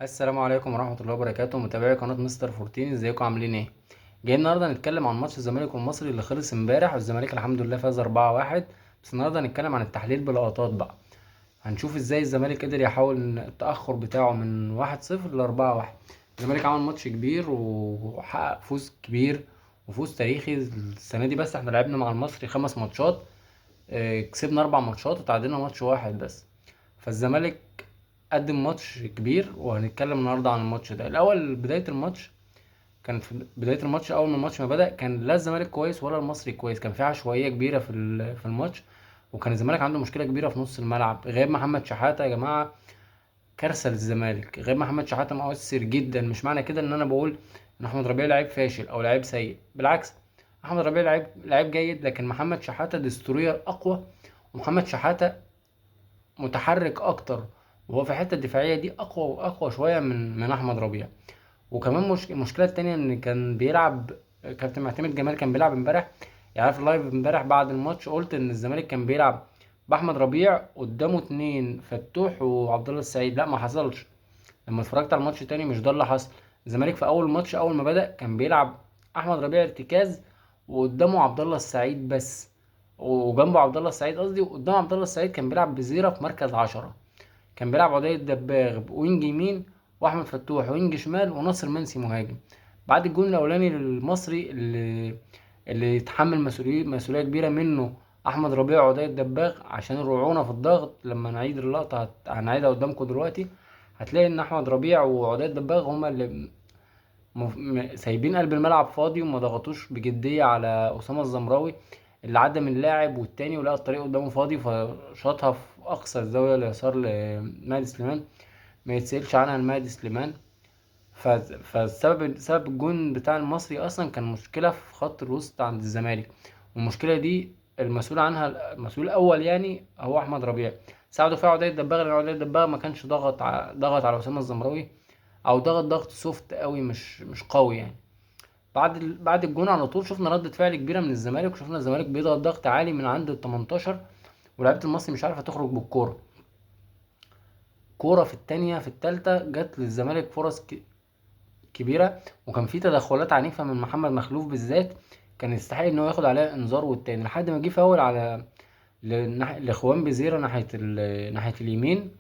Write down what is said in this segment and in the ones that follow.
السلام عليكم ورحمة الله وبركاته، متابعي قناة مستر فورتين، ازيكم عاملين ايه؟ جايين النهارده نتكلم عن ماتش الزمالك والمصري اللي خلص امبارح، والزمالك الحمد لله فاز 4-1. بس النهارده هنتكلم عن التحليل بلقطات بقى، هنشوف ازاي الزمالك قدر يحول التأخر بتاعه من 1-0 ل 4-1. الزمالك عمل ماتش كبير وحقق فوز كبير وفوز تاريخي السنة دي. بس احنا لعبنا مع المصري 5 ماتشات، كسبنا 4 ماتشات وتعادلنا ماتش واحد بس. فالزمالك قدم ماتش كبير، وهنتكلم النهارده عن الماتش ده. الاول بداية الماتش كان في بداية الماتش، اول ما الماتش ما بدا كان لا الزمالك كويس ولا المصري كويس، كان في عشوائية كبيرة في الماتش، وكان الزمالك عنده مشكلة كبيرة في نص الملعب. غياب محمد شحاته يا جماعة كارثة للزمالك، غياب محمد شحاته مؤثر جدا. مش معنى كده ان انا بقول ان احمد ربيع لعيب فاشل او لعيب سيء، بالعكس احمد ربيع لعيب جيد، لكن محمد شحاته destroyer اقوى، ومحمد شحاته متحرك اكتر، وهو في الحتة الدفاعية دي اقوى واقوى شوية من احمد ربيع. وكمان المشكلة التانية ان كان بيلعب كابتن معتمد جمال، كان بيلعب امبارح، في ال live امبارح بعد الماتش قلت ان الزمالك كان بيلعب باحمد ربيع قدامه 2 فتوح وعبد الله السعيد. لا ما حصلش، لما اتفرجت على الماتش تاني مش ده اللي حصل. الزمالك في اول ماتش اول ما بدأ كان بيلعب احمد ربيع ارتكاز وقدامه عبد الله السعيد بس، وجنبه عبد الله السعيد قصدي، وقدام عبد الله السعيد كان بيلعب بزيرة في مركز 10، كان بيلعب عدي الدباغ wing يمين واحمد فتوح wing شمال وناصر منسي مهاجم. بعد الجون الاولاني للمصري اللي يتحمل مسؤولية كبيرة منه احمد ربيع وعدي الدباغ عشان الرعونه في الضغط، لما نعيد اللقطة هنعيدها قدامكم دلوقتي، هتلاقي ان احمد ربيع وعدي الدباغ هما اللي سايبين قلب الملعب فاضي وما ضغطوش بجدية على اسامة الزمراوي اللي عدى من لاعب والتاني ولقى الطريق قدامه فاضي، فشاطها في اقصى الزاوية اليسار لمهدي سليمان، ما يتسالش عنها لمهدي سليمان. فالسبب سبب الجون بتاع المصري اصلا كان مشكلة في خط الوسط عند الزمالك، والمشكلة دي المسؤول عنها المسؤول الاول هو احمد ربيع. ساعده فيها عدي الدباغ، لان عدي الدباغ ما كانش ضغط على اسامة الزمراوي، او ضغط ضغط soft قوي مش قوي. بعد الجون على طول شفنا ردة فعل كبيرة من الزمالك، وشفنا الزمالك بيضغط ضغط عالي من عند ال 18، ولاعيبة المصري مش عارفة تخرج بالكورة. كورة في التانية في التالتة جت للزمالك فرص كبيرة، وكان في تدخلات عنيفة من محمد مخلوف بالذات، كان يستحق ان هو ياخد عليها انذار والتاني، لحد ما جه فاول على لاخوان بزيرة ناحية اليمين،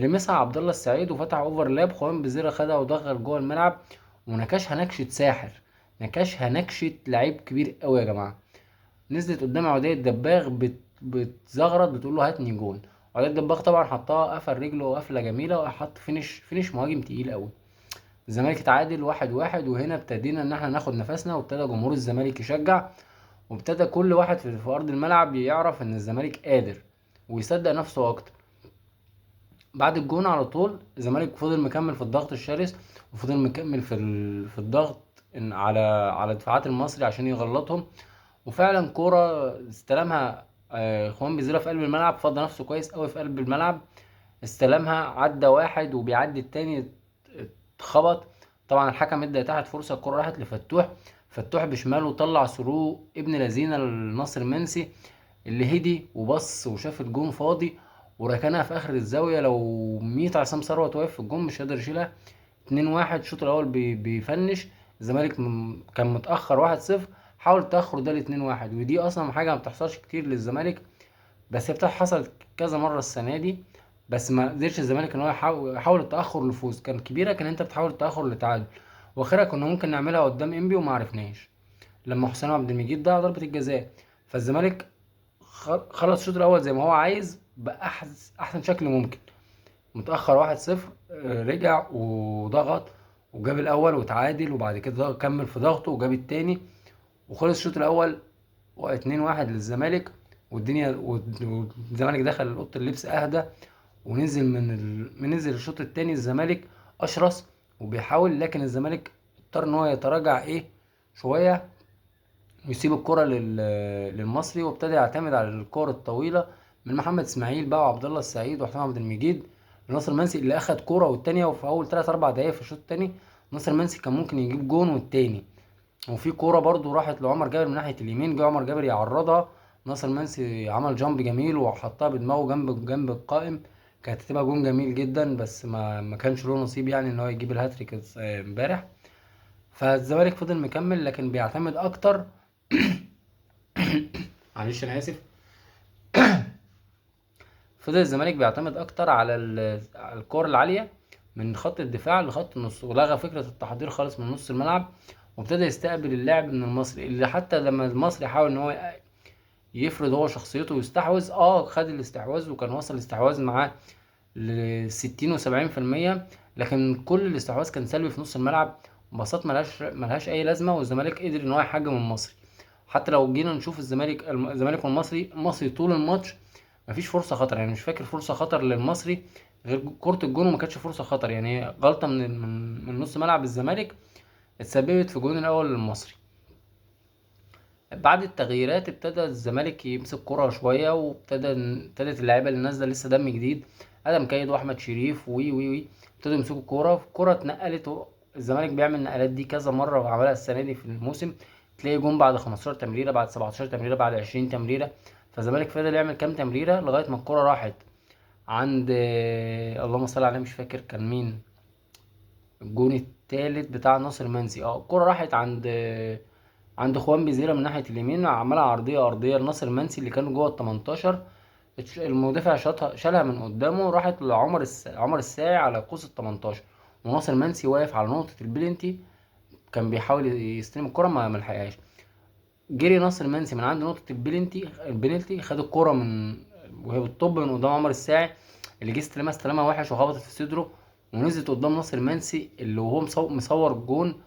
لمسها عبد الله السعيد وفتح overlap، خوان بزيرة خدها ودخل جوه الملعب ونكشها نكشة ساحر، نكشها نكشة لعيب كبير قوي يا جماعة. نزلت قدام عدي الدباغ بتزغرط بتقول له هاتني جون. عدي الدباغ طبعا حطها قفل رجله قفلة جميلة وحط فينش مهاجم تقيل قوي. الزمالك اتعادل 1-1، وهنا ابتدينا ان احنا ناخد نفسنا، وابتدى جمهور الزمالك يشجع، وابتدى كل واحد في ارض الملعب يعرف ان الزمالك قادر ويصدق نفسه اكتر. بعد الجون على طول الزمالك فضل مكمل في الضغط الشرس، وفضل مكمل في الضغط على دفاعات المصري عشان يغلطهم. وفعلا كورة استلمها، خوان بزيرة في قلب الملعب، فضى نفسه كويس قوي في قلب الملعب، استلمها عدى واحد وبيعدي التاني اتخبط، طبعا الحكم ادى تحت فرصة، الكورة راحت لفتوح، فتوح بشماله طلع through ابن لذينه لناصر منسي اللي هدي وبص وشاف الجون فاضي وركنها في اخر الزاوية، لو ميت عصام ثروت واقف في الجون مش هيقدر يشيلها. 2-1 الشوط الاول بيفنش، الزمالك كان متاخر 1-0، حاول التاخر ده ل 2-1، ودي اصلا حاجة ما بتحصلش كتير للزمالك، بس هي حصلت كذا مرة السنة دي، بس ما قدرش الزمالك ان هو يحاول التاخر لفوز، كان كبيرة، كان انت بتحاول التاخر لتعادل، واخرها كنا ممكن نعملها قدام انبي وما عرفناش لما حسام عبد المجيد ضيع ضربه الجزاء. فالزمالك خلص الشوط الاول زي ما هو عايز احسن شكل ممكن، متاخر 1-0، رجع وضغط وجاب الاول وتعادل، وبعد كده كمل في ضغطه وجاب التاني، وخلص الشوط الاول 2-1 للزمالك، والزمالك دخل اوضة اللبس اهدى، ونزل من نزل الشوط التاني الزمالك اشرس وبيحاول، لكن الزمالك اضطر ان هو يتراجع شوية ويسيب الكره للمصري، وابتدى يعتمد على الكره الطويلة من محمد اسماعيل بقى وعبد الله السعيد وحسام عبد المجيد لناصر منسي اللي اخد كورة والتانية، وفي اول 3-4 دقايق في الشوط التاني ناصر منسي كان ممكن يجيب جون والتاني. وفي كورة برضو راحت لعمر جابر من ناحية اليمين، جه عمر جابر يعرضها، ناصر منسي عمل جامب جميل وحطها بدماغه جنب القائم، كانت هتبقى جون جميل جدا، بس ما كانش له نصيب يعني ان هو يجيب الهاتريك امبارح. فالزمالك فضل مكمل، لكن بيعتمد اكتر معلش انا اسف، فضل الزمالك بيعتمد اكتر على الكور العالية من خط الدفاع لخط النص، ولغى فكرة التحضير خالص من نص الملعب، وابتدى يستقبل اللعب من المصري، اللي حتى لما المصري حاول ان هو يفرض هو شخصيته ويستحوذ، خد الاستحواذ وكان وصل الاستحواذ معاه ل ستين وسبعين في المية، لكن كل الاستحواذ كان سلبي في نص الملعب، باصات ملهاش اي لازمه، والزمالك قدر ان هو يحجم المصري. حتى لو جينا نشوف الزمالك والمصري، المصري طول الماتش مفيش فرصة خطر، يعني مش فاكر فرصة خطر للمصري غير كره الجون، وما كانتش فرصة خطر، يعني غلطه من نص ملعب الزمالك اتسببت في الجون الاول للمصري. بعد التغييرات ابتدى الزمالك يمسك كرة شوية، ابتدت اللعيبة اللي نازلة لسه دم جديد، ادم كايد واحمد شريف وي وي وي ابتدوا يمسكوا الكورة، الكورة اتنقلت، الزمالك بيعمل النقلات دي كذا مرة وعملها السنة دي في الموسم، تلاقي جون بعد 15 تمريرة، بعد 17 تمريرة، بعد 20 تمريرة. فالزمالك فضل يعمل كام تمريرة لغاية ما الكورة راحت عند، اللهم صل على، مش فاكر كان مين الجون التالت بتاع ناصر منسي، الكورة راحت عند خوان بيزيرا من ناحية اليمين، عملها عرضية أرضية لناصر منسي اللي كان جوه التمنتاشر، المدافع شالها من قدامه، راحت لعمر عمر الساعي على قوس التمنتاشر، وناصر منسي واقف على نقطة البلنتي، كان بيحاول يستلم الكرة ما لحقهاش. جري ناصر منسي من عند نقطة البلنتي، خد الكرة وهي بتطب من قدام عمر الساعي اللي جه استلمها، استلمها وحش وخبطت في صدره ونزلت قدام ناصر منسي اللي وهو مصور الجون،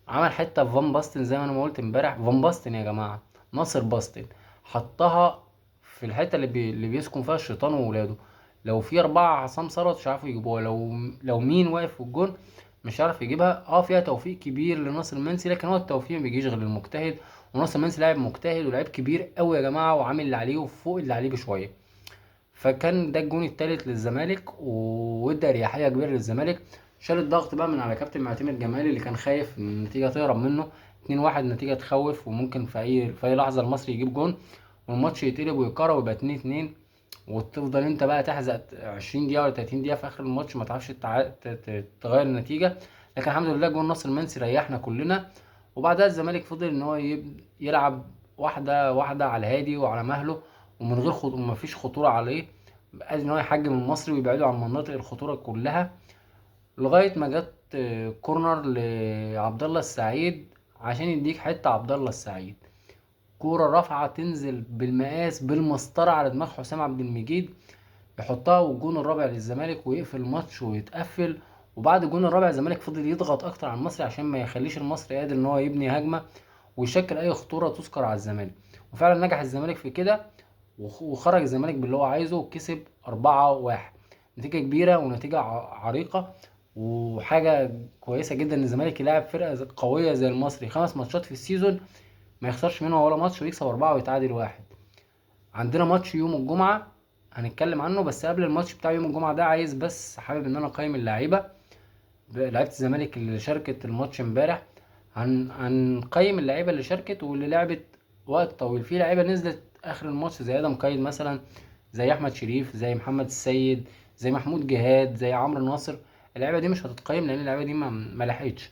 عمل حتة في فان باستن زي ما انا ما قلت امبارح، فان باستن يا جماعة، ناصر باستن حطها في الحتة اللي بيسكن فيها الشيطان وولاده. لو في 4 عصام ثروت مش عارفوا يجيبوها، لو مين واقف في الجون مش عارف يجيبها. فيها توفيق كبير لناصر منسي، لكن هو التوفيق ما بيجيش غير للمجتهد، وناصر منسي لاعب مجتهد ولاعب كبير قوي يا جماعة، وعامل اللي عليه وفوق اللي عليه بشوية. فكان ده الجون التالت للزمالك، وادى اريحية كبيرة للزمالك، شال الضغط بقى من على كابتن معتمد جمال اللي كان خايف ان النتيجة تهرب منه. 2-1 نتيجة تخوف، وممكن في اي لحظة المصري يجيب جون والماتش يتقلب ويتكرر ويبقى 2-2، وتفضل انت بقى تحزق 20 دقيقة ولا 30 دقيقة في اخر الماتش ما تعرفش تغير النتيجة. لكن الحمد لله جون ناصر منسي ريحنا كلنا. وبعدها الزمالك فضل ان هو يلعب واحدة واحدة على الهادي وعلى مهله ومن غير وما فيش خطورة عليه، قادر ان هو يحجم المصري ويبعده عن مناطق الخطورة كلها، لغاية ما جت كورنر لعبد الله السعيد عشان يديك حتة. عبد الله السعيد كورة رافعه تنزل بالمقاس بالمسطره على دماغ حسام عبد المجيد، يحطها، والجون الرابع للزمالك ويقفل الماتش ويتقفل. وبعد الجون الرابع الزمالك فضل يضغط اكتر على المصري عشان ما يخليش المصري قادر ان هو يبني هجمة ويشكل اي خطورة تذكر على الزمالك، وفعلا نجح الزمالك في كده، وخرج الزمالك باللي هو عايزه وكسب 4-1. نتيجة كبيرة ونتيجة عريقة وحاجه كويسة جدا ان الزمالك يلاعب فرقه قوية زي المصري 5 ماتشات في السيزون ما يخسرش منها ولا ماتش، ويكسب 4 ويتعادل 1. عندنا ماتش يوم الجمعة هنتكلم عنه، بس قبل الماتش بتاع يوم الجمعة ده عايز بس حابب ان انا اقيم اللعيبة، لعيبة الزمالك اللي شاركت الماتش امبارح. هنقيم اللعيبة اللي شاركت واللي لعبت وقت طويل. في لعيبة نزلت اخر الماتش زي ادم كايد مثلا، زي احمد شريف، زي محمد السيد، زي محمود جهاد، زي عمرو ناصر. اللعيبة دي مش هتتقيم لان اللعيبة دي ما لحقتش،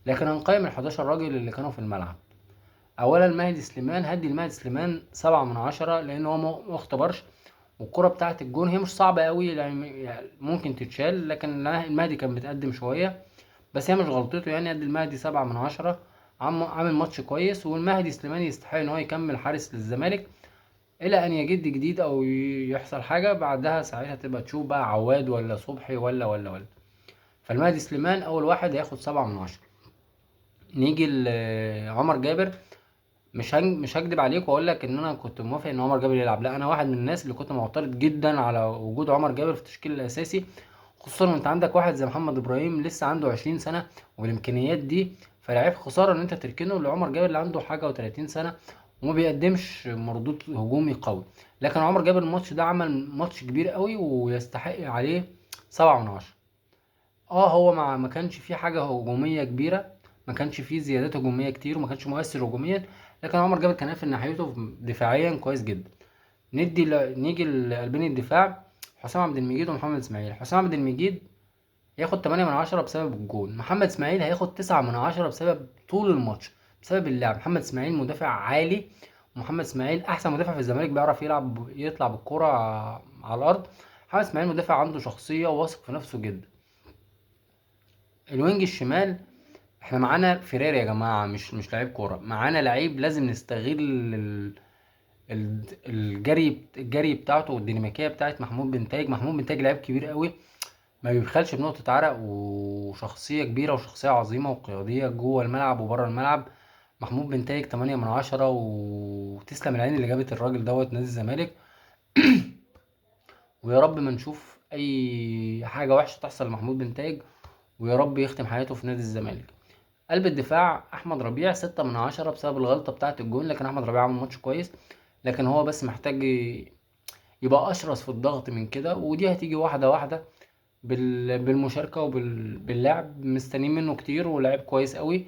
لكن هنقيم ال 11 راجل اللي كانوا في الملعب. اولا مهدي سليمان، هدي لمهدي سليمان 7 من 10 لان هو ما اختبرش، والكرة بتاعت الجون هي مش صعبة قوي يعني ممكن تتشال، لكن المهدي كان متقدم شوية، بس هي مش غلطته يعني. هدي المهدي 7 من 10، عامل ماتش كويس، والمهدي سليمان يستحق ان هو يكمل حارس للزمالك الى ان يجد جديد او يحصل حاجة بعدها، ساعتها تبقى تشوف بقى عواد ولا صبحي ولا ولا ولا. فالمهدي سليمان اول واحد هياخد 7 من 10. نيجي لعمر جابر، مش هكدب عليك واقول لك ان انا كنت موافق ان عمر جابر يلعب، لا انا واحد من الناس اللي كنت معترض جدا على وجود عمر جابر في التشكيل الاساسي، خصوصا وانت عندك واحد زي محمد ابراهيم لسه عنده 20 سنة وبالامكانيات دي، فلعيب خسارة ان انت تركنه لعمر جابر اللي عنده حاجة وتلاتين سنة وما بيقدمش مردود هجومي قوي. لكن عمر جابر الماتش ده عمل ماتش كبير قوي ويستحق عليه 7 من 10. هو ما كانش فيه حاجة هجومية كبيرة، ما كانش فيه زيادات هجومية كتير، وما كانش مؤثر هجوميا، لكن عمر جابر كان قافل ناحيته دفاعيا كويس جدا. نيجي لقلبين الدفاع، حسام عبد المجيد ومحمد اسماعيل. حسام عبد المجيد هياخد 8 من 10 بسبب الجون، محمد اسماعيل هياخد 9 من 10 بسبب طول الماتش، بسبب اللعب. محمد اسماعيل مدافع عالي، ومحمد اسماعيل احسن مدافع في الزمالك، بيعرف يلعب يطلع بالكرة على الارض. محمد اسماعيل مدافع عنده شخصية وواثق في نفسه جدا. ال wing الشمال احنا معانا فيرير يا جماعة، مش لعيب كورة، معانا لعيب لازم نستغل الجري بتاعته والديناميكية بتاعت محمود بنتايج. محمود بنتايج لعيب كبير قوي، ما بيبخلش بنقطة عرق، وشخصية كبيرة وشخصية عظيمة وقيادية جوه الملعب وبره الملعب. محمود بنتايج 8 من 10، وتسلم العين اللي جابت الراجل دوت نادي الزمالك. ويا رب ما نشوف أي حاجة وحشة تحصل لمحمود بنتايج، ويا رب يختم حياته في نادي الزمالك. قلب الدفاع أحمد ربيع 6 من 10 بسبب الغلطة بتاعة الجون، لكن أحمد ربيع عمل ماتش كويس، لكن هو بس محتاج يبقى أشرس في الضغط من كده، ودي هتيجي واحدة واحدة بالمشاركة وباللعب. مستنيين منه كتير، ولاعب كويس قوي،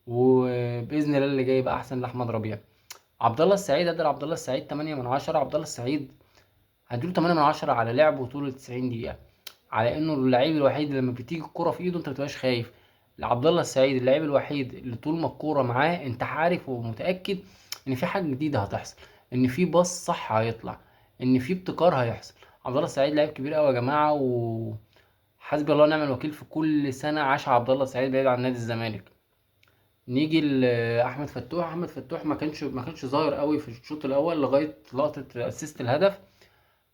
وبإذن الله اللي جاي يبقى أحسن لأحمد ربيع. عبد الله السعيد، ادى عبد الله السعيد 8 من 10. عبد الله السعيد هديله 8 من 10 على لعبه طول 90 دقيقة، على إنه اللعيب الوحيد اللي لما بتيجي الكرة في إيده أنت ما بتبقاش خايف. عبد الله السعيد اللعيب الوحيد اللي طول ما الكورة معاه أنت عارف ومتأكد إن في حاجة جديدة هتحصل، إن في باص صح هيطلع، إن في ابتكار هيحصل. عبد الله السعيد لعيب كبير قوي يا جماعة، وحسبي الله ونعم الوكيل في كل سنة عاش عبد الله السعيد بعيد عن نادي الزمالك. نيجي لأحمد فتوح. أحمد فتوح ما كانش ظاهر قوي في الشوط الأول لغاية لقطة اسيست الهدف.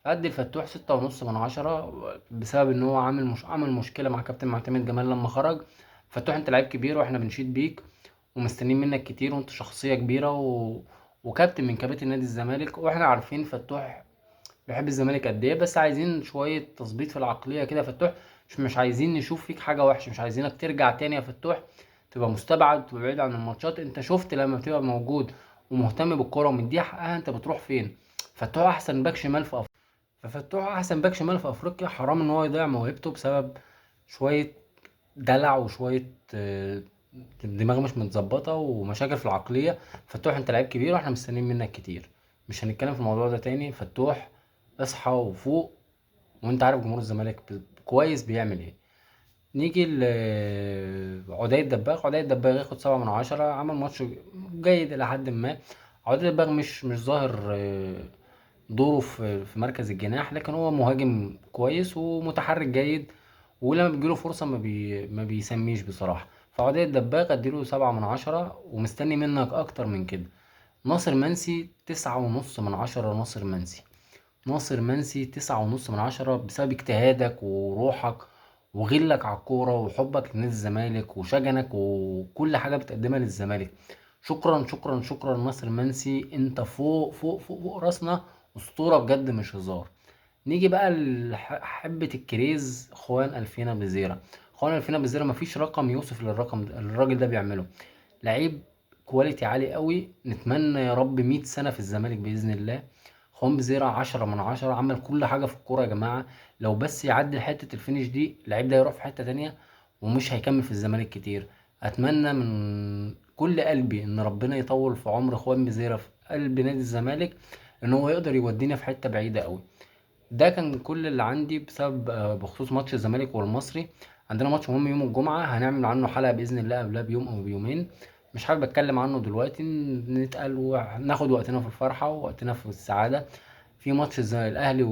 أدي الفتوح 6.5 من 10 بسبب إن هو عمل مشكلة مع كابتن معتمد جمال لما خرج. فتوح أنت لعيب كبير وإحنا بنشيد بيك ومستنيين منك كتير، وأنت شخصية كبيرة وكابتن من كباتن نادي الزمالك، وإحنا عارفين فتوح بيحب الزمالك قد إيه، بس عايزين شوية تظبيط في العقلية كده يا فتوح. مش عايزين نشوف فيك حاجة وحشة، مش عايزينك ترجع تاني يا فتوح تبقى مستبعد وتبقى بعيد عن الماتشات. انت شفت لما بتبقى موجود ومهتم بالكرة ومديها حقها انت بتروح فين. فتوح احسن باك شمال في افريقيا، ففتوح احسن باك شمال في افريقيا، حرام ان هو يضيع موهبته بسبب شوية دلع وشوية دماغ مش متظبطة ومشاكل في العقلية. فتوح انت لعيب كبير واحنا مستنيين منك كتير، مش هنتكلم في الموضوع ده تاني. فتوح اصحى وفوق، وانت عارف جمهور الزمالك كويس بيعمل ايه. نيجي لعدي الدباغ. عدي الدباغ ياخد 7 من 10، عمل ماتش جيد الى حد ما. عدي الدباغ مش ظاهر دوره في مركز الجناح، لكن هو مهاجم كويس ومتحرك جيد، ولما بتجيله فرصة ما بيسميش بصراحة. فعدي الدباغ اديله 7 من 10 ومستني منك اكتر من كده. ناصر منسي 9.5 من 10. ناصر منسي 9.5 من 10 بسبب اجتهادك وروحك وغلك على الكورة وحبك لنادي الزمالك وشجنك وكل حاجة بتقدمها للزمالك. شكرا شكرا شكرا ناصر منسي، انت فوق فوق فوق فوق راسنا، اسطورة بجد مش هزار. نيجي بقى لحبة الكريز، خوان الفينا بزيرة. خوان الفينا بزيرة مفيش رقم يوصف للرقم ده، الراجل ده بيعمله. لعيب quality عالي قوي، نتمنى يا رب 100 سنة في الزمالك بإذن الله. خوان بزيرة 10 من 10، عمل كل حاجة في الكورة يا جماعة. لو بس يعدل حتة ال finish دي اللعيب ده يروح في حتة تانية ومش هيكمل في الزمالك كتير. أتمنى من كل قلبي إن ربنا يطول في عمر خوان بزيرة في قلب نادي الزمالك، إن هو يقدر يودينا في حتة بعيدة قوي. ده كان كل اللي عندي بخصوص ماتش الزمالك والمصري. عندنا ماتش مهم يوم الجمعة هنعمل عنه حلقة بإذن الله قبلها بيوم أو بيومين، مش حابب أتكلم عنه دلوقتي، نتقل وناخد وقتنا في الفرحة ووقتنا في السعادة. في ماتش الأهلي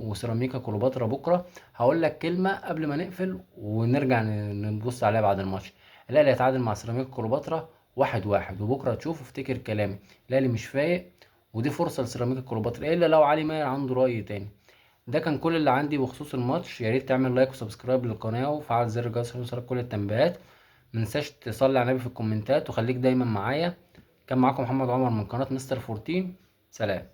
وسيراميكا كليوباترا بكرة، هقول لك كلمة قبل ما نقفل ونرجع نبص عليها بعد الماتش. الأهلي هيتعادل مع سيراميكا كليوباترا 1-1، وبكرة تشوف افتكر كلامي، الأهلي مش فايق ودي فرصة لسيراميكا كليوباترا، إلا لو علي ماهر عنده رأي تاني. ده كان كل اللي عندي بخصوص الماتش. يا ريت تعمل like و subscribe للقناة وفعل زر الجرس عشان يوصلك كل التنبيهات. منساش تصلي على النبي في الكومنتات، وخليك دايما معايا. كان معاكم محمد عمر من قناة مستر 14. سلام.